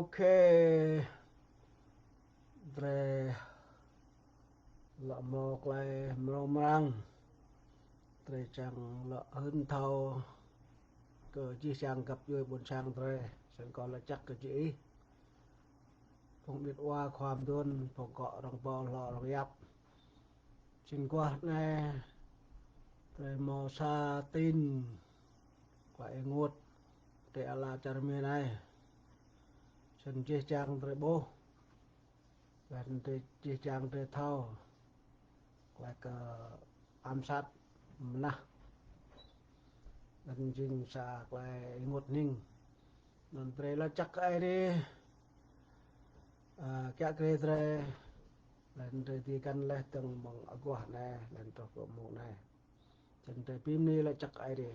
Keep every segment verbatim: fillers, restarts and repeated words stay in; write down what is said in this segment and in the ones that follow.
Ok. Drei lŏ mâo klei mrâo mrang. Drei čiăng lŏ hưn thâo kơ jih jang găp djuê ƀuôn sang drei. Snăn kâo lač jăk kơ jih ih. Phung ƀĭt wa khua mduôn, phung kŏ rŏng bâo hlô rŏng yap. Snăn aguah anei drei mâo sa tin klei ênguôt ti ala čar Mi anei. Snăn jih jang drei ƀuh. Leh anăn drei jih jang drei thâo klei kơ ám sát mnah. Anăn jing sa klei ênguôt hnĭng. Anăn drei lač jăk kơ Aê Diê. A, kiă kriê drei, leh anăn drei dưi găn leh dơ̆ng mơ̆ng aguah anei, leh anăn truh kơ mmông anei. Snăn drei bi mni lač jăk kơ Aê Diê.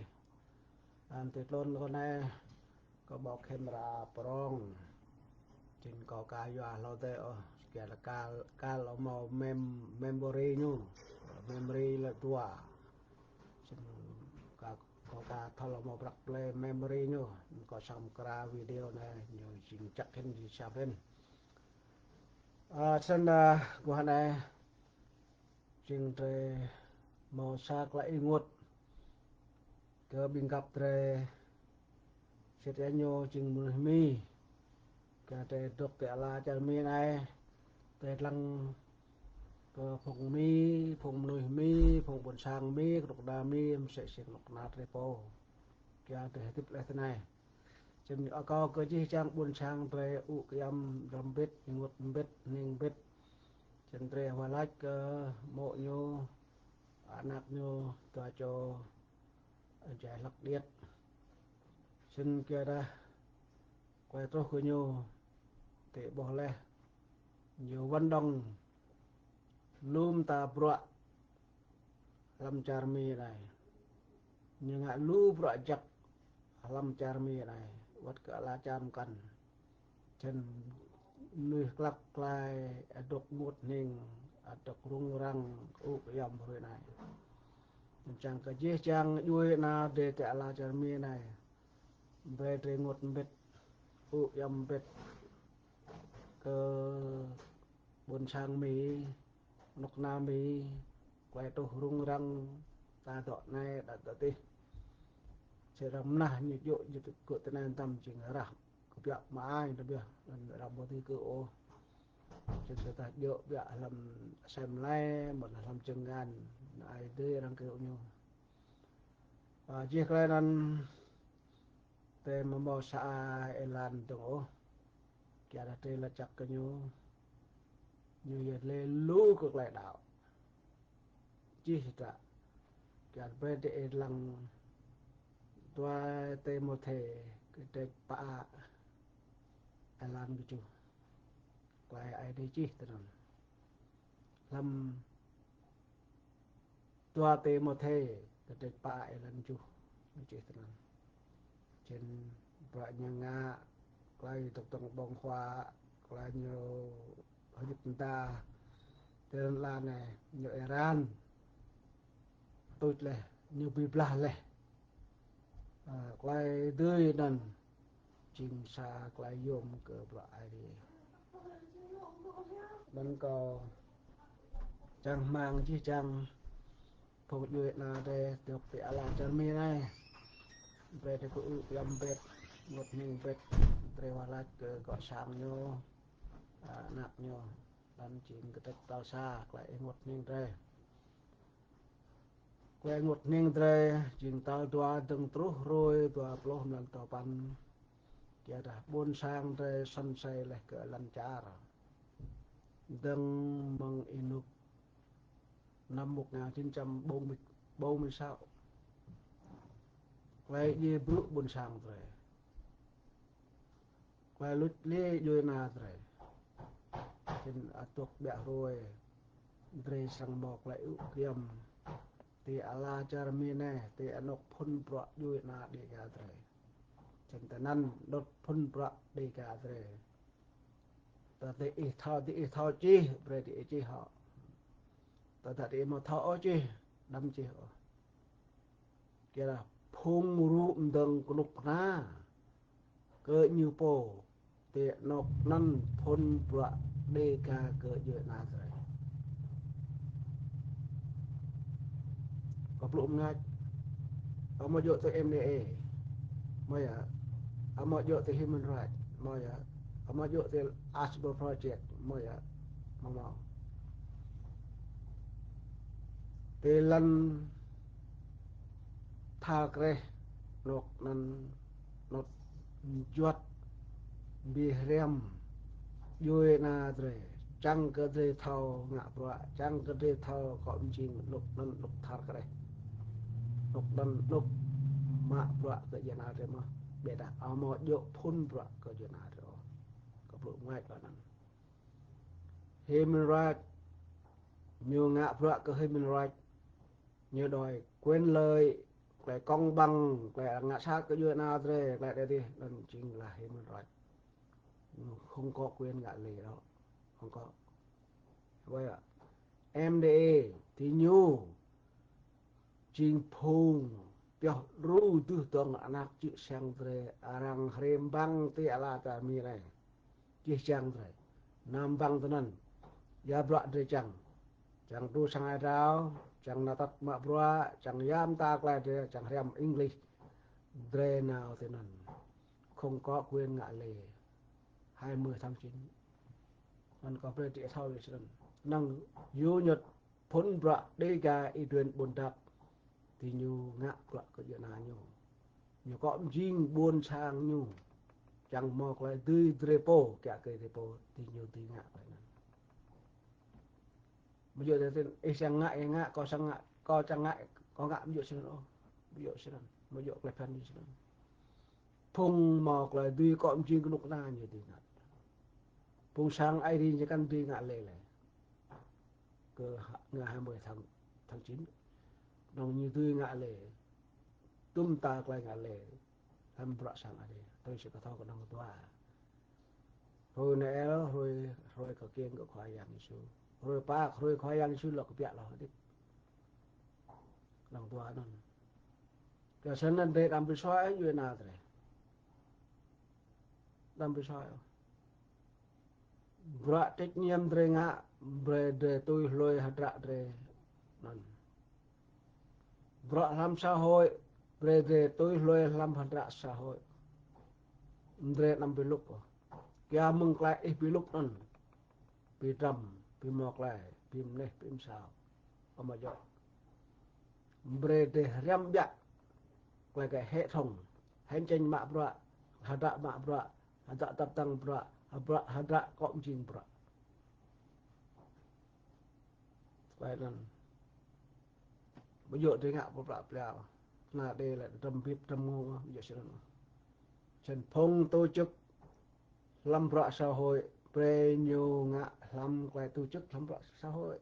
Anăn ti tluôn kâo anei, kâo ƀuh camera prŏng. Snăn kâo ka yua hlâo dê ôh, kiă lĕ kal, kal ôh mâo mem-, memory ñu. Memory lĕ dua. Snăn ka, kâo ka thâo lŏ mâo prăk plei memory ñu. Kâo srăng mkra video anei, ñu jing jăk hĭn, jing siam hĭn. A, snăn, a, aguah anei jing drei mâo sa klei ênguôt kơ ƀĭng găp drei. Sĭt ya ñu jing mnuih Mi. Kơ drei dôk ti ala čar Mi anei, drei dlăng kơ phung Mi, phung mnuih Mi, phung ƀuôn sang Mi, knŭk kna Mi, msĕ si knŭk kna drei pô. Kiă drei hdĭp leh tinei. Snăn akâo kơ jih jang ƀuôn sang drei ŭ kyăm, dlăm mbĭt, ênguôt mbĭt, hnĭng mbĭt. Snăn drei wah lač kơ mô̆ ñu, anak ñu, dua čô, jai hlăk điêt. Snăn kyuadah klei truh kơ ñu, ti ƀuh leh, ñu wăn đŏng lu mta bruă hlăm čar Mi anei. Ñu ngă lu bruă jăk hlăm čar Mi anei, wăt kơ ala čar mkăn. Snăn mnuih klăk klai, adôk ênguôt hnĭng, adôk rŭng răng, ŭ kyăm hruê anei. Čiăng kơ jih jang djuê ana drei ti ala čar Mi anei, brei drei ênguôt mbĭt, ŭ kyăm mbĭt kơ ƀuôn sang Mi, knŭk kna Mi, klei truh rŭng răng, ta dŏ anei, đa dŏ dih. Sĭt arăng mnah ñu djŏ, ñu gơ̆ tinei mtam jing arăng kbiă mơai, tơbiă, arăng ƀu dưi kơ ôh. Snăn tơdah djŏ biă hlăm asei mlei, mơ̆ng hlăm jơngan, anei dưi arăng kơ ñu. A, jih klei anăn drei amâo mâo sa êlan dơ̆ng ôh. Kyuadah drei lač jăk kơ ñu, ñu yăl dliê lu kơ klei đăo. Jih hdră. Kyuadah brei drei dlăng dua Timôthê kdrêč pă êlan kjuh. Klei Aê Diê čih tinăn. Hlăm dua Timôthê kdrêč pă êlan kjuh, ñu čih tinăn. Snăn bruă ñu ngă, klei dôk dơ̆ng ƀơ̆ng huă, klei ñu hñŭp mda, tinăn ala anei ñu êran. Tuč leh, ñu bi blah leh. A, klei dưi anăn jing sa klei yuôm kơ bruă Aê Diê. Anăn kâo čang hmăng jih jang phung djuê ana drei dôk ti ala čar Mi anei. Brei drei kơ ŭ kyăm mbĭt, ênguôt hnĭng mbĭt, drei wah lač kơ gŏ sang ñu, a, anak ñu, anăn jing kdrêč tal sa klei ênguôt hnĭng drei. Klei ênguôt hnĭng drei jing tal dua dơ̆ng truh hruê dua pluh mlan dua păn. Kyuadah ƀuôn sang drei săn asei leh kơ lăn čar. Dơ̆ng mơ̆ng ênuk năm một ngàn chín trăm bốn mươi, bốn mươi sáu. Klei djiê blŭ ƀuôn sang drei. Klei luč liê djuê ana drei. Snăn adôk ƀiă hruê drei srăng mâo klei ŭ kyăm ti ala čar Mi anei, ti anôk phŭn bruă djuê ana Dêga drei. Snăn tinăn anôk phŭn bruă Dêga drei. Tơdah ih thâo, diih thâo čih, brei diih čih hŏ. Tơdah diih amâo thâo ôh čih, đăm čih ôh. Kyuadah phung rŭ mdơ̆ng knŭk kna kơ ñu pô, Ti anôk anăn phŭn bruă Dega kơ djuê ana drei. Kâo blŭ mngač, amâo djŏ ti M D A, amâo ya, amâo djŏ ti Human Rights, amâo ya, amâo djŏ ti Asbl Project, amâo ya, amâo mâo. Ti lăn Thar Kreh, anôk anăn, anôk juăt bi hriăm djuê ana drei, čiăng kơ drei thâo ngă bruă, čiăng kơ drei thâo kŏ mjing anôk anăn anôk Thar Kreh. Anôk anăn anôk mă bruă kơ djuê ana drei mơh. Ƀiădah amâo djŏ phŭn bruă kơ djuê ana drei ôh. Kâo blŭ mngač kơ anăn. Human Rights, ñu ngă bruă kơ Human Rights, ñu đòi quyền lợi, klei công bằng, klei ngă sat kơ djuê ana drei, klei dê dih, anăn jing lah Human Rights. Ñu không có quyền ngă lê đó. Không có. Vậy ạ. M D A, diñu jing phung pioh đru duh dŏng anak čư̆ siăng drei arăng hriê mbăng ti ala čar Mi anei. Čih čiăng drei. Nao mbăng tinăn. Ya bruă drei čiăng. Čiăng đru sang ai drao, čiăng nao atăt mă bruă, čiăng ya mta klei drei, čiăng hriăm English. Drei nao tinăn. Không có quyền ngă lê hai mươi tháng chín. Anăn kâo brei drei thâo snăn. Năng yu ñŭt phŭn bruă Dega Y-Duên Ƀuôn Dap, diñu ngă bruă kơ djuê ana ñu. Ñu kŏ mjing ƀuôn sang ñu. Čiăng mâo klei dưi drei pô, kiă kriê drei pô, diñu dưi ngă klei anăn. Amâo djŏ ti, ih čiăng ngă, ih ngă, kâo čiăng ngă, kâo čiăng ngă, kâo ngă, amâo djŏ snăn ôh. Amâo djŏ snăn, amâo djŏ klei bhiăn snăn. Phung mâo klei dưi kŏ mjing knŭk kna ñu dưi ngă. Phung sang Aê Diê ñu kăn dưi ngă lê leh. Kơ ha-, ngă hai mươi tháng, tháng chín. Anăn ñu dưi ngă lê. Dŭm mta klei ngă lê. Hlăm bruă sang Aê Diê. Tui si kâo thâo knŏng dua. Hruê Noel, hruê, hruê kkiêng kơ Khua Yang Yêsu. Hruê pă, hruê Khua Yang Yêsu lŏ kbiă lŏ hdĭp. Knŏng dua anăn. Kyua snăn drei đăm bi suaih djuê ana drei. Đăm bi suaih. Bruă trách nhiệm drei ngă, brei drei tui hlue hdră drei anăn. Bruă hlăm xã hội, brei drei tui hlue hlăm hdră xã hội. Drei đăm bi lŭk ôh. Kyua mơ̆ng klei ih bi lŭk anăn. Bi drăm, bi mâo klei, bi mneh, bi msao. Amâo djŏ. Brei drei hriăm ƀiă klei kơ hệ thống, hành trình mă bruă, hdră mă bruă, hdră tăp tăng bruă, hdră, hdră kŏ mjing bruă. Klei anăn. Amâo djŏ drei ngă bruă plial. Anăn drei lĕ drăm bĭp drăm ngông, amâo djŏ snăn. Snăn phung tổ chức hlăm bruă xã hội, brei ñu ngă hlăm klei tổ chức hlăm bruă xã hội.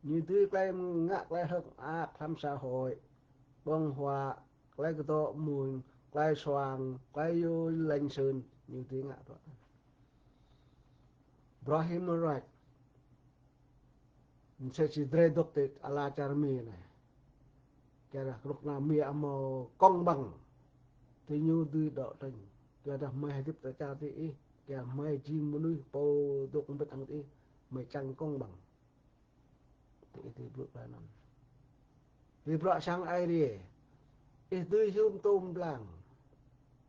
Ñu dưi klei ngă klei hơ̆k mơak hlăm xã hội. Ƀơ̆ng huă, klei kdŏ mmuñ, klei suang, klei yua lêñ sưn, ñu dưi ngă bruă. Bruă human rights. Msĕ si drei dôk ti ala čar Mi anei. Kyuadah knŭk kna Mi amâo công bằng. Diñu dưi đấu tranh. Kyuadah hmei hdĭp ti čar diih. Kyuadah hmei jing mnuih pô dôk mbĭt hŏng diih. Hmei čiăng công bằng. Diih dưi blŭ klei anăn. Ti bruă sang Aê Diê. Ih dưi hiu mtô mblang.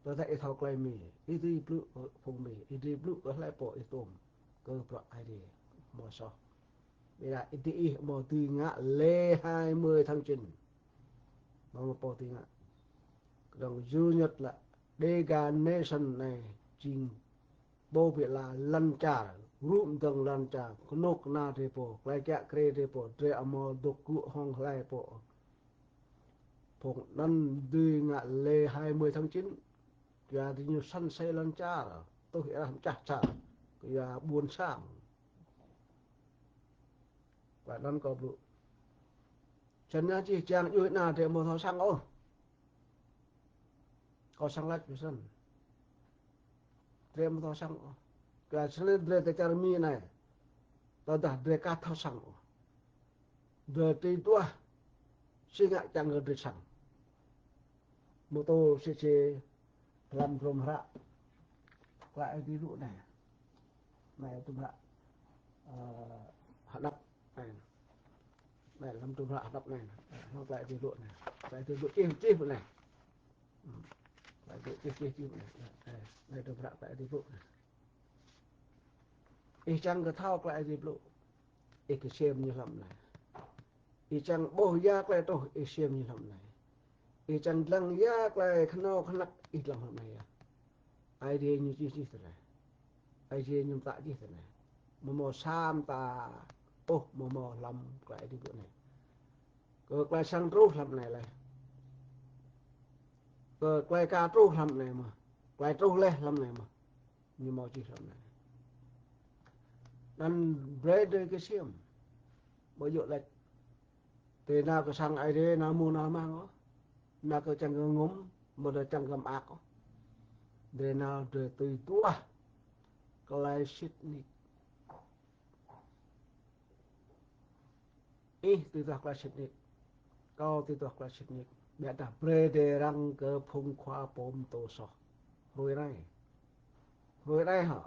Tơdah ih thâo klei Mi. Ih dưi blŭ kơ phung Mi. Ih dưi blŭ kơ hlei pô ih tuôm. Kơ bruă Aê Diê. Amâo soh. Ƀiădah ih diih amâo dưi ngă leh hai mươi tháng chín. Amâo mâo pô dưi ngă. Knŏng yu ñŭt lĕ Dega Nation anei jing pô bi ala lăn čar, rŭ mdơ̆ng lăn čar, knŭk kna drei pô, klei kiă kriê drei pô, drei amâo dôk gŭ hŏng hlei pô. Phung anăn dưi ngă leh hai mươi tháng chín. Kyua diñu săn asei lăn čar, tuh êrah mčah čar, kyua ƀuôn sang. Klei anăn kâo blŭ. Snăn jih jang djuê ana drei amâo thâo săng ôh. Kâo săng lač bi snăn. Drei amâo thâo săng ôh. Kyua snăn drei ti čar Mi anei. Tơdah drei ka thâo săng ôh. Drei tui duah si ngă čiăng kơ drei săng. Mtô si si hlăm hdruôm hră. Klei Aê Diê Blŭ anei. Anei tơdah, ơ, hđăp anei. Anei hlăm tơdah hđăp anei. Hlăm Klei Aê Diê Blŭ anei. Klei Aê Diê Blŭ čih, čih anei. Hmm. Klei Aê Diê čih, čih, čih anei. Anei, anei tơdah Klei Aê Diê Blŭ anei. Ih čiăng kơ thâo Klei Aê Diê Blŭ, ih ksiêm ñu hlăm anei. Ih čiăng ƀuh ya klei truh, ih ksiêm ñu hlăm anei. Ih čiăng dlăng ya klei knhâo knhăk, ih dlăng hlăm anei yơh. Aê Diê ñu čih, čih ti anei. Aê Diê ñu mtă čih ti anei. Amâo mâo sa mta ôh, amâo mâo hlăm Klei Aê Diê Blŭ anei. Kơ klei srăng truh hlăm anei leh. Kơ klei ka truh hlăm anei mơh. Klei truh leh hlăm anei mơh. Ñu mâo čih hlăm anei. Anăn brei drei ksiêm. Ƀu djŏ lač drei nao kơ sang Aê Diê nao mơ̆ng nao mang ôh. Nao kơ čiăng kơ ngŭm, ƀu djŏ čiăng kơ mơak ôh. Drei nao drei tui duah klei sĭt nik. Ih tui duah klei sĭt nik. Kâo tui duah klei sĭt nik. Ƀiădah brei drei răng kơ phung khua pô mtô soh. Hruê anei. Hruê anei hŏ.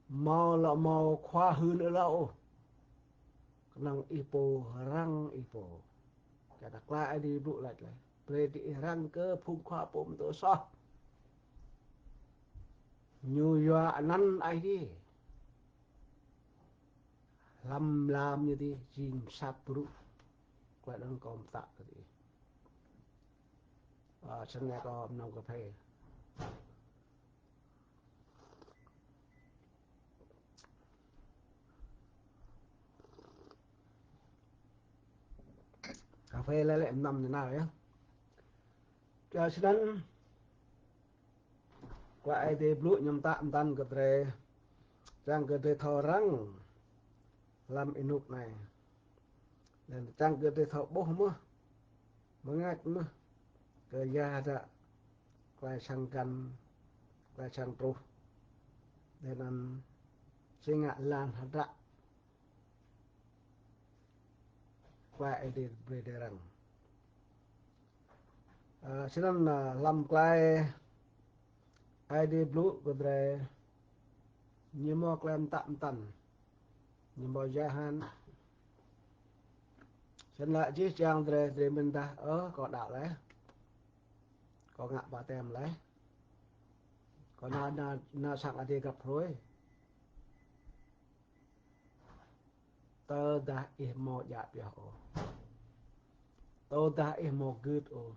Mâo lŏ mâo khua hưn êlâo ôh. Knŏng ih pô răng ih pô. Kyuadah Klei Aê Diê Blŭ lač leh. Brei drei ih răng kơ phung khua pô mtô soh. Ñu yua anăn Aê Diê. Hlăm lam ñu ti jing sat brŭ. Klei anăn kâo mtă kơ diih. Ơ, snăn kâo mnăm kphê. Kphê lĕ lĕ mnăm ñu nao yơh. Kyua snăn Klei Aê Diê Blŭ ñu mtă mtăn kơ drei, čiăng kơ drei thâo răng hlăm ênuk anei. Leh anăn čiăng kơ drei thâo ƀuh mơh, mngač mơh, kơ ya hdră klei srăng găn, klei srăng truh. Leh anăn si ngă lăn hdră Klei Aê Diê brei drei răng. Ơ, snăn, ơ, hlăm Klei Aê Diê Blŭ kơ drei, ñu mâo klei mtă mtăn, ñu mâo giới hạn. Snăn lĕ jih jang drei, drei mĭn dah, ơ, kâo đăo leh, kâo ngă baptem leh, kâo nao, nao, nao sang Aê Diê grăp hruê. Tơdah ih amâo djă pioh ôh. Tơdah ih amâo gưt ôh.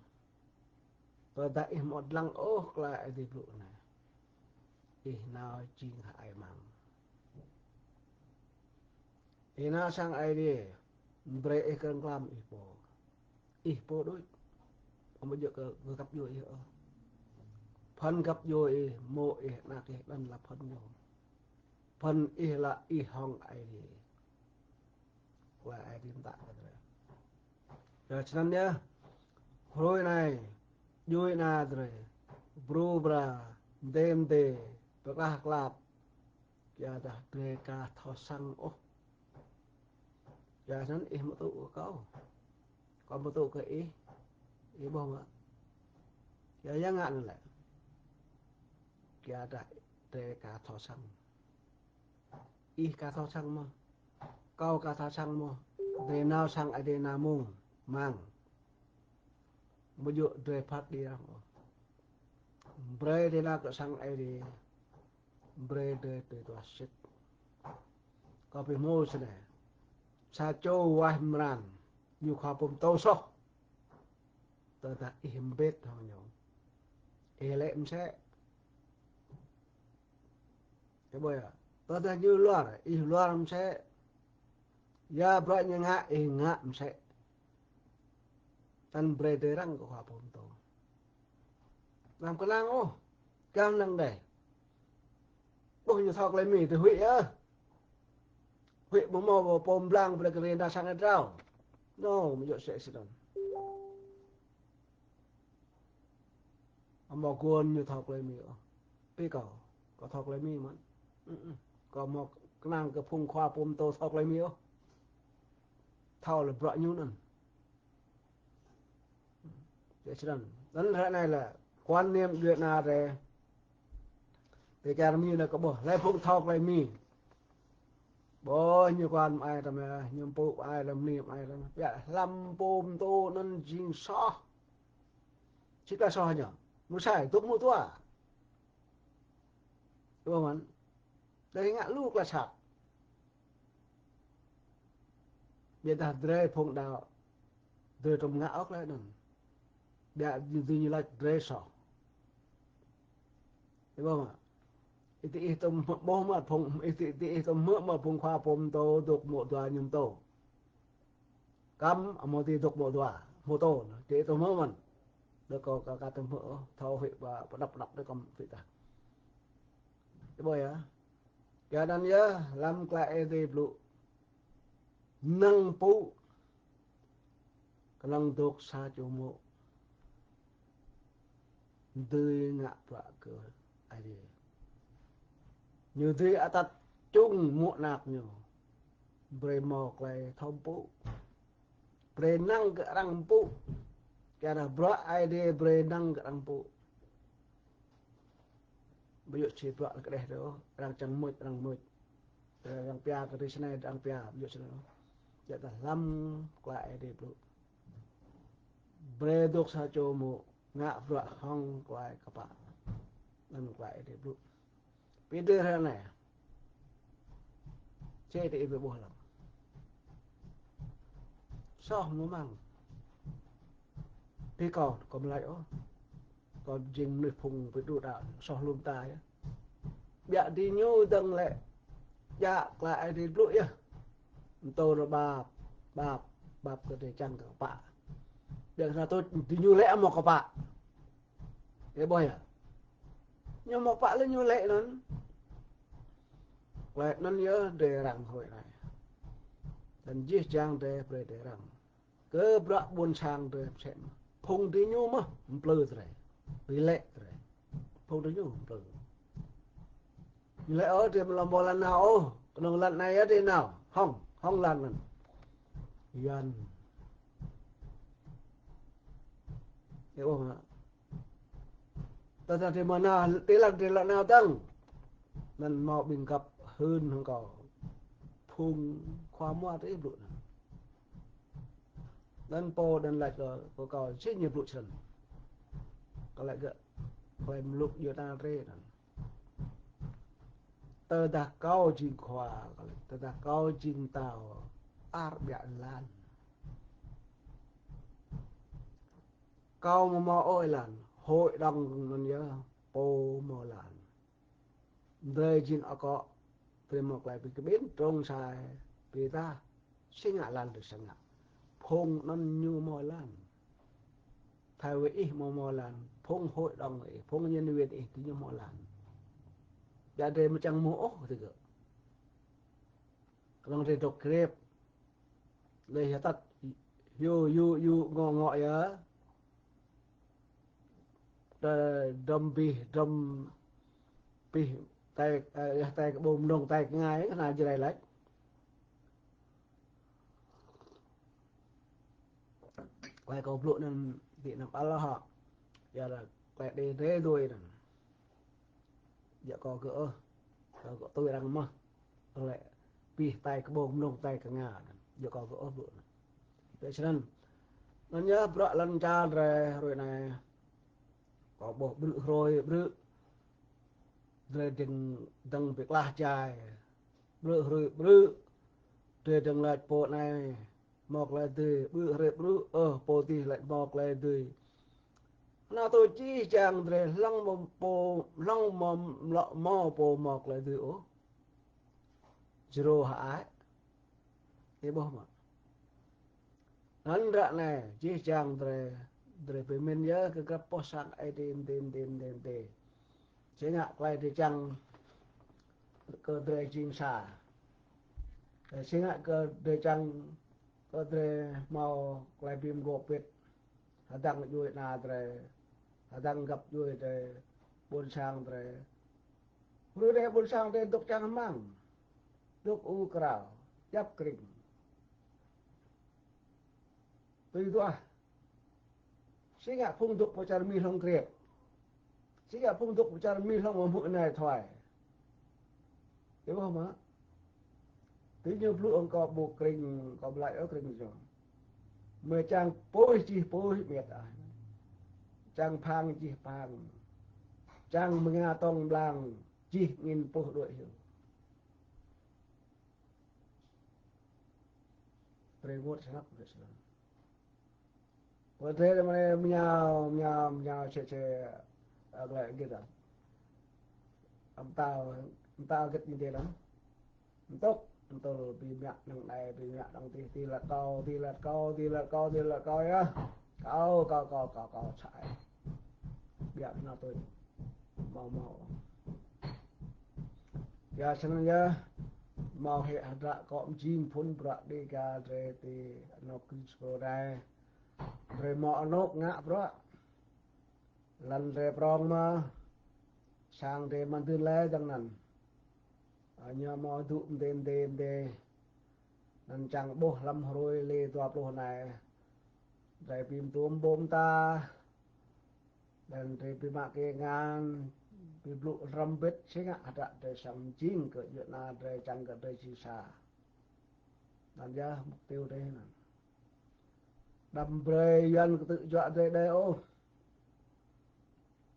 Tơdah ih amâo dlăng ôh Klei Aê Diê Blŭ anei, ih nao jing hơăi mang. Ih nao sang Aê Diê, brei ih krơ̆ng klam ih pô. Ih pô đuč. Amâo djŏ kơ, kơ găp djuê ih ôh. Phŭn găp djuê ih, mô̆ ih, anak ih, anăn lĕ phŭn ñu. Phŭn ih lĕ ih hŏng Aê Diê. Klei Aê Diê mtă kơ drei. Yơh, snăn yơh. Hruê anei, djuê ana drei, brŭ bra, mdê mdê, pơklah klap. Kyuadah drei ka thâo săng ôh. Kyua snăn ih mtŭ kơ kâo. Kâo mtŭ kơ ih. Ih ƀuh mơ̆? Kyua ya ngă anăn lĕ. Kyuadah drei ka thâo săng. Ih ka thâo săng mơh. Kâo ka thâo săng mơh. Drei nao sang Aê Diê nao mơ̆ng mang. Amâo djŏ drei phat kđi arăng ôh. Brei drei nao kơ sang Aê Diê. Brei drei tui duah sĭt. Kâo bi hmô snei. Sa čô waih mran. Ñu khua pô mtô soh. Tơdah ih mbĭt hŏng ñu, ih lĕ msĕ. Ih ƀuh yơh. Tơdah ñu luar, ih luar msĕ. Ya bruă ñu ngă, ih ngă msĕ. Anăn brei drei răng kơ khua pô mtô. Đăm knang ôh. Kăm năng dei. Ƀuh ñu thâo klei Mi, drei huĭ yơh. Huĭ amâo mâo pô mblang brei kơ drei nao sang êa drao. Nô, amâo djŏ msĕ snăn. Amâo guôn ñu thâo klei Mi ôh. Bi kâo, kâo thâo klei Mi mơ̆n. Ư, ư. Kâo amâo knang kơ phung khua pô mtô thâo klei Mi ôh. Thâo leh bruă ñu anăn. Djŏ snăn. Anăn hruê anei lĕ Quan niệm djuê ana drei. Ti čar Mi anei kơ ƀuh, hlei phung thâo klei Mi. Ƀuh ñu quan mă ai tăm, ñu mpŭ mă ai tăm, mni mă ai tăm. Ƀiă hlăm pô mtô anăn jing soh. Sĭt klei soh ñu. Msĕ si dôk mô̆ dua. Ƀuh mơ̆n. Drei ngă lu klei sat. Ƀiădah drei phung đăo, drei tŭm ngă ôh klei anăn. Ƀiădah ñu lač drei soh. Ƀuh mơ̆. Ih ti ih tŭm hmư̆ ƀuh mơ̆ phung, ih ti, ti ih tŭm hmư̆ mơ̆ phung khua pô mtô dôk mô̆ dua ñu mtô. Kăm amâo ti dôk mô̆ dua, mô̆ tô, ti ih tŭm hmư̆ mơ̆n. Đơ kâo ka, ka tŭm hmư̆ ôh, thâo huĭ ba pnăp pnăp đơ kăm huĭ tah. Ƀuh yơh. Kyuanăn yơh, hlăm klei Aê Diê blŭ. Năng pŭ. Knŏng dôk sa čô mô̆. Dưi ngă bruă kơ Aê Diê. Ñu dưi atăt čung mô̆ anak ñu. Brei mâo klei thâo mpŭ. Brei năng kơ arăng mpŭ. Kyuadah bruă Aê Diê brei năng kơ arăng mpŭ. Ƀu djŏ si bruă kđeh dôk, arăng čiăng mưč, arăng mưč. Arăng pia kơ ti snei, arăng pia, ƀu djŏ snei. Ƀiădah hlăm klei Aê Diê blŭ. Brei dôk sa čô mô̆ ngă bruă hŏng klei kpă. Anăn klei Aê Diê blŭ. Bi drei hruê anei. Čê ti ih bi ƀuh lăng. Soh mơ̆ng. Bi kâo, kâo mlai ôh. Kâo jing mnuih phung bi đru đăo, soh lu mta yơh. Ƀiădah diñu dơ̆ng lĕ. Djă klei Aê Diê blŭ yơh. Mtô nao ƀap, ƀap, ƀap kơ drei čiăng kơ kpă. Ƀiădah snăn tơ diñu lĕ amâo kpă. Ih ƀuh yơh. Ñu mâo kpă leh ñu lĕ anăn. Klei anăn yơh drei răng hruê anei. Anăn jih jang drei brei drei răng. Kơ bruă ƀuôn sang drei msĕ mơh. Phung diñu mơh mplư drei. Bi lĕ drei. Phung diñu mplư. Ñu lĕ ôh drei amâo lŏ mâo lăn nao ôh. Knŏng lăn anei yơh drei nao. Hŏng, hŏng lăn anăn. Yuăn. Ih ƀuh mơ̆. Tơdah drei mâo nao, ti lăn drei lŏ nao dơ̆ng. Anăn mâo ƀĭng găp hưn hŏng kâo. Phung khua mua ti blŭ anăn. Anăn pô anăn lač kơ, kơ kâo, si ñu blŭ snăn. Kâo lač gơ̆, klei mluk djuê ana drei anăn. Tơdah kâo jing khua, kâo lač, tơdah kâo jing mtao, ar ƀiă lăn. Kâo amâo mâo ôh êlan, hội đồng anăn yơh, pô mâo lăn. Drei jing akŏ, drei mâo klei bi kƀĭn, trông čhai, bi êdah, si ngă lăn drei srăng ngă. Phung anăn ñu mâo lăn. Thay vì ih amâo mâo lăn, phung hội đồng ih, phung nhân viên ih, diñu mâo lăn. Ƀiădah drei amâo čiăng mâo ôh digơ̆. Knŏng drei dôk kriêp. Leh yơh atăt, yŭ, yŭ, yŭ, ngŏ, ngŏ yơh. Drei dăm bih, dăm bih, tai, ơ, yơh tai kơ ƀâo mnơ̆ng tai knga, knga Jrai lač. Klei kâo blŭ anăn, ti anăp Allah hŏ. Yơh klei drei dui anăn. Djŏ kâo gơ̆ ôh, kâo gơ̆ tui arăng mơh. Leh pih tai kơ ƀâo mnơ̆ng tai knga. Djŏ kâo gơ̆ ôh blŭ. Leh snăn. Anăn yơh bruă lăn čar drei hruê anei. Kâo ƀuh ƀrư̆ hruê ƀrư̆. Drei dơ̆ng, dơ̆ng bi klah jai. Ƀrư̆ hruê ƀrư̆. Drei dơ̆ng lač pô anei mâo klei dưi, ƀrư̆ hruê ƀrư̆, ơ, pô dih lač mâo klei dưi. Anăn tơ jih jang drei hlŏng mâo pô, hlŏng mâo, mlŏ mâo pô mâo klei dưi ôh. Jrô hơăi. Ih ƀuh mơ̆. Anăn ară anei, jih jang drei, drei bi mĭn yơh kơ grăp boh sang Aê Diê, Aê Diê, Aê Diê, Aê Diê. Si ngă klei drei čiăng kơ drei jing sa. Si ngă kơ drei čiăng kơ drei mâo klei bi mguôp wĭt. Hdơ̆ng djuê ana drei, hdơ̆ng găp djuê drei, ƀuôn sang drei. Hruê anei ƀuôn sang drei dôk čang hmăng, dôk ur krao, djăp krĭng. Tui duah. Si ngă phung dôk pơ čar Mi hlŏng kriêp. Čiăng phung dôk bičar Mi hlŏng mă hmư̆ anei thuai. Ih ƀuh mơ̆? Ti ñu blŭ hŏng kâo ƀu krĭng, kâo ƀu lač ôh krĭng ñu. Mơ̆ čiăng puih jih puih miêt ah. Čiăng phang jih phang. Čiăng mnga tŏng blang jih angĭn puh đuĕ hiu. Drei ênguôt snăk drei snăk. Pơ drei mâo mñao, mñao, mñao čê čê, ơ, klei gĭt ah. Mtao, mtao gĭt ñu dê lăm. Mtŭk, mtŭl, bi mă năng anei, bi mă năng dih, dih lăt kâo, dih lăt kâo, dih lăt kâo, dih lăt kâo yơh. Kâo, kâo, kâo, kâo, kâo, čhai. Biă nao tui. Mâo, mâo. Ya, snăn yơh. Mâo hĕ hdră kŏ mjing phŭn bruă Dega drei ti anôk Greensboro anei. Drei mâo anôk ngă bruă. Lăn drei prŏng mơh. Sang drei mă dưn leh dơ̆ng anăn. Ơ, ñu mâo dŭ mdê, mdê, mdê. Anăn čiăng ƀuh hlăm hruê lê dua pluh anei. Drei bi mtuôm ƀô̆ mta. Anăn drei bi mă kơ ngăn, bi blŭ hrăm bĭt si ngă hdră drei srăng mjing kơ djuê ana drei čiăng kơ drei jing sa. Anăn yơh mục tiêu drei anăn. Đăm brei Yuăn ktư̆ juă drei đei ôh.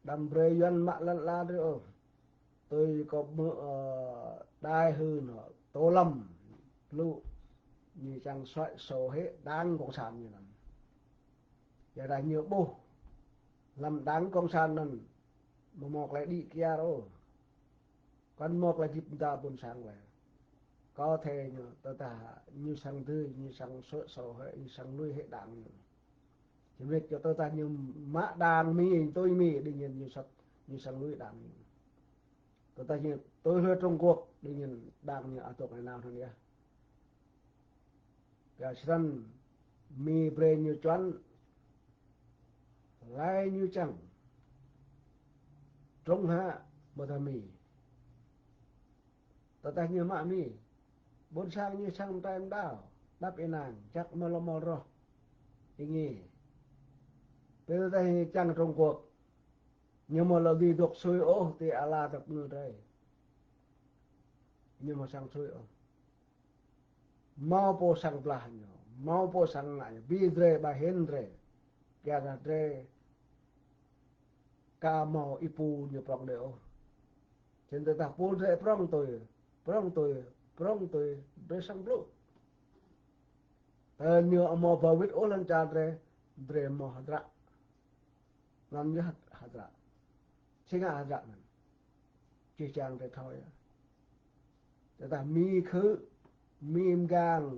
Đăm brei Yuăn mă lăn ala drei ôh. Tui kơ mơ̆, ơ, đai hưn hŏ, Tô Lâm, lu, ñu čiăng xoay sổ hệ đảng cộng sản ñu anăn. Ƀiădah ñu ƀuh, hlăm đảng cộng sản anăn, amâo mâo klei đĭ kyar ôh. Kăn mâo klei dĭp mda ƀuôn sang leh. Kâo thâo ñu, tơdah ñu srăng dưi, ñu srăng sổ, sổ hệ, ñu srăng lui hệ đảng ñu. Čiăng mĭt kơ tơdah ñu mă đảng Mi, tui Mi, đương nhiên ñu srăng, ñu srăng lui đảng ñu. Tơdah ñu tui hlue Trung Quốc, đương nhiên đảng ñu ăt dôk nanao anăn yơh. Ya snăn Mi brei ñu čuăn, hlei ñu čiăng. Trung hă, ƀiădah Mi. Tơdah ñu mă Mi, ƀuôn sang ñu srăng mtrai mđao, êđăp ênang, jăk mâo lŏ mâo roh. Êngiê. Bi tơdah ñu čiăng Trung Quốc, ñu amâo lŏ dưi dôk sui ôh ti ala dap ngư drei. Ñu amâo srăng sui ôh. Mâo pô srăng blah ñu, mâo pô srăng ngă ñu, bi drei ba hĭn drei. Kyuadah drei ka mâo êpul ñu prŏng đei ôh. Čiăng tơdah pul drei prŏng tui, prŏng tui, prŏng tui, drei srăng blŭ. Tơdah ñu amâo ba wĭt ôh lăn čar drei, drei mâo hdră. Anăn yơh hdră. Si ngă hdră anăn. Čih čiăng drei thâo yơh. Tơdah Mi khư̆, Mi mgang,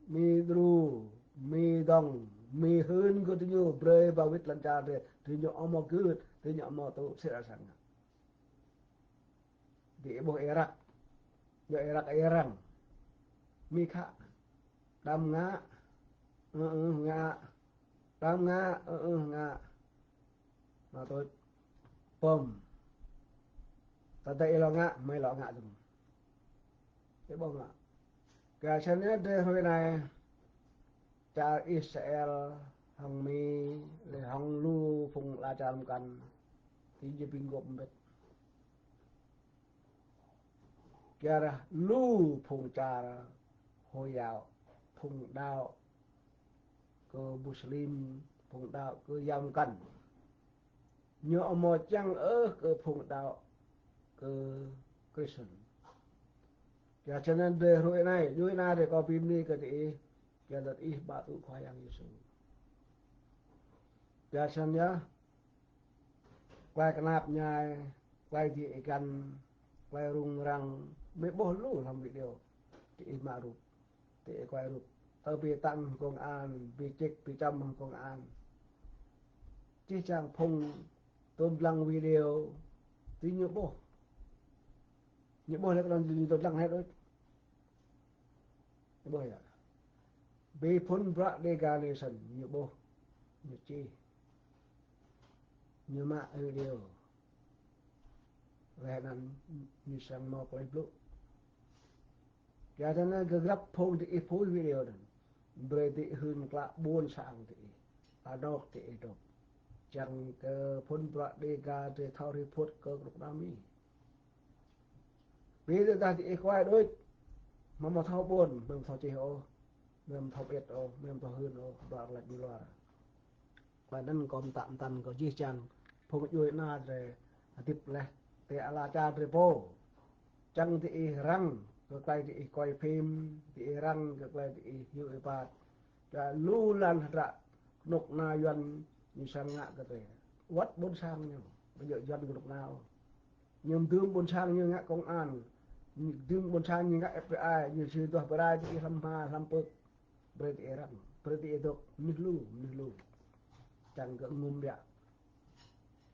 Mi đru, Mi dŏng, Mi hưn kơ diñu brei ba wĭt lăn čar drei, diñu amâo gưt, diñu amâo tŭ sĭt asăng. Diih ƀuh Irak. Ñu Irak arăng. Mi khă. Đăm ngă. Ơ, ơ, ngă. Đăm ngă. Ơ, ơ, ngă. Mă tuč. Pơm. Tơdah ih lŏ ngă, hmei lŏ ngă dơ̆ng. Ih ƀuh mơ̆. Kyua snăn drei hruê anei. Čar Israel, hŏng Mi, leh hŏng lu phung ala čar mkăn. Ti jih bi mguôp mbĭt. Kyuadah lu phung čar Hồi giáo, phung đăo kơ Muslim, phung đăo kơ yang mkăn. Ñu amâo čiăng ôh kơ phung đăo kơ Christian. Kyua snăn drei hruê anei, djuê ana drei kâo bi mni kơ diih, kyuadah ih ba tŭ Khua Yang Yêsu. Kyua snăn yơh, klei knap mñai, klei djiê êgăn, klei rŭng răng, mei ƀuh lu hlăm video. Diih mă rup, diih kuai rup. Tơ bi tăng công an, bi čĭk, bi čăm hŏng công an. Čih čiăng phung tuôm dlăng video, diñu ƀuh. Ñu ƀuh leh knŏng diñu tuôm dlăng hĕ đuč. Ñu ƀuh yơh. Bi phŭn bruă Dega Nation, ñu ƀuh, ñu čih. Ñu mă video. Leh anăn ñu srăng mâo klei blŭ. Kyuanăn grăp phung diih pui video anăn. Brei diih hưn klă ƀuôn sang diih. Anôk diih dôk. Čiăng kơ phŭn bruă Dega drei thâo report kơ knŭk kna Mi. Bi tơdah diih kuai đuč, amâo mâo thâo ƀuôn, amâo mâo thâo čih ôh, amâo mâo thâo ƀiăt ôh, amâo mâo thâo hưn ôh, bruă lač mi luar. Klei anăn kâo mtă mtăn kơ jih jang phung djuê ana drei hdĭp leh ti ala čar drei pô. Čiăng diih răng kơ klei diih quay phim, diih răng kơ klei diih hiu êbat. Ča lu lăn hdră knŭk kna Yuăn ñu srăng ngă kơ drei. Wăt ƀuôn sang ñu, ƀu djŏ Yuăn knŭk kna ôh. Ñu mdưm ƀuôn sang ñu ngă công an, ñu mdưm ƀuôn sang ñu ngă F B I, ñu sui duah bi rai diih hlăm hma, hlăm pưk. Brei diih răng, brei diih dôk, mnuih lu, mnuih lu. Čiăng kơ ngŭm biă.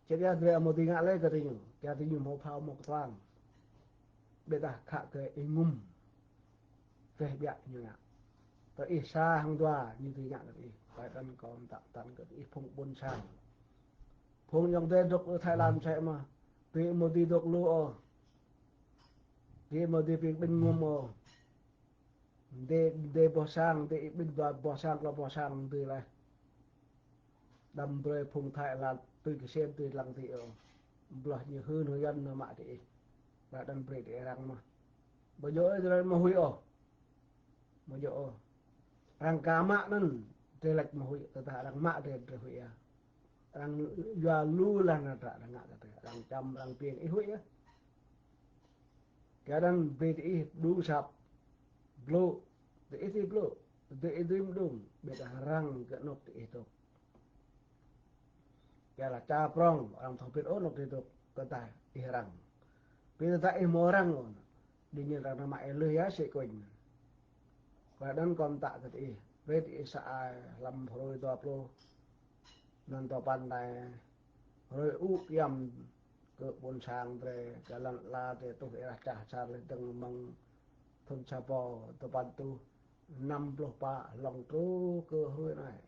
Čĕ ya drei amâo dưi ngă leh kơ diñu, kyua diñu mâo phao mâo ktuang. Ƀiădah khă kơ ih ngŭm, drei biă ñu ngă. Tơ ih sa hŏng dua ñu dưi ngă kơ ih. Klei anăn kâo mtă mtăn kơ ih phung ƀuôn sang. Phung ayŏng adei dôk Thái Lan msĕ mơh. Diih amâo dưi dôk lu ôh. Diih amâo dưi bi kƀĭn ngŭm ôh. Diih, diih boh sang, diih ƀĭn dua boh sang, klâo boh sang dưi leh. Đăm brei phung Thái Lan tui ksiêm tui dlăng diih ôh. Blah ñu hưn hưn nao mă diih. Klei anăn brei diih răng mơh. Ƀu djŏ ôh, drei amâo huĭ ôh. Ƀu djŏ ôh. Arăng ka mă anăn, drei lač amâo huĭ, tơdah arăng mă drei, drei huĭ yơh. Arăng yua lu lăn hdră arăng ngă kơ drei. Arăng čăm, arăng piêng, ih huĭ yơh. Kyuanăn brei diih đu sap blŭ, diih ti blŭ, diih dưi mđung, ƀiădah răng kơ anôk diih dôk. Kyua lač čar prŏng, arăng thâo bĭt ôh anôk diih dôk, tơdah ih răng. Bi tơdah ih amâo răng ôh, diñu arăng nao mă ih leh ya sĭ kuñ. Klei anăn kâo mtă kơ diih, brei diih sa ai hlăm hruê dua pluh, anăn dua păn anei, hruê ŭ kyăm kơ ƀuôn sang drei, kơ lăn ala drei tuh êrah čah čar leh dơ̆ng mơ̆ng thŭn sa êbâo dua păn êtuh, năm pluh pă hlŏng truh kơ hruê anei.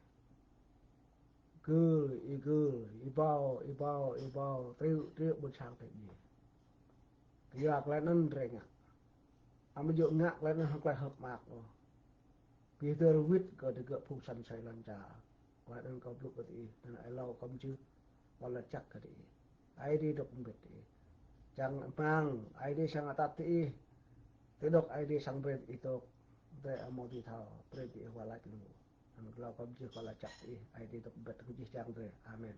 Gưl, ih gưl, ih êbâo, ih êbâo, ih êbâo, triu, triu ƀuôn sang drei djiê. Kyua klei anăn drei ngă. Amâo djŏ ngă klei anăn hŏng klei hơ̆k mơak ôh. Bi hdơr wĭt kơ digơ̆ phung săn asei lăn čar. Klei anăn kâo blŭ kơ diih, anăn êlâo kâo mjưh, kâo lač jăk kơ diih. Aê Diê dôk mbĭt diih. Čiăng hmăng, Aê Diê srăng atăt diih. Ti dôk Aê Diê srăng brei diih dôk. Drei amâo dưi thâo, brei diih wah lač lu. Anăn êlâo kâo mjưh, kâo lač jăk diih, Aê Diê dôk mbĭt kơ jih jang drei. Amen.